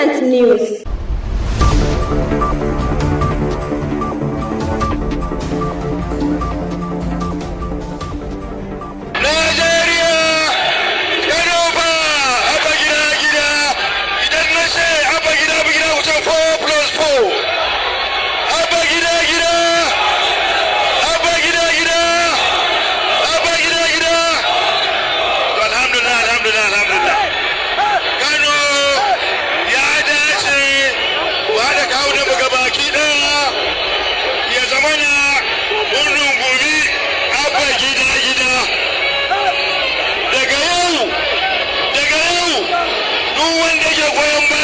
Important news. Najeriya, Kano fa, Abba gida gida. Idan na ce Abba gida gida, ku ce 4 plus 4. Abba gida gida, Abba gida gida, Abba gida gida. To, alhamdulillah, alhamdulillah, alhamdulillah. Kano, ya dace ku haɗa kawunan mu gabaki ɗaya, ya zamana mun rungumi Abba gida gida. Daga yau, daga yau, duk wanda ke goyon bayan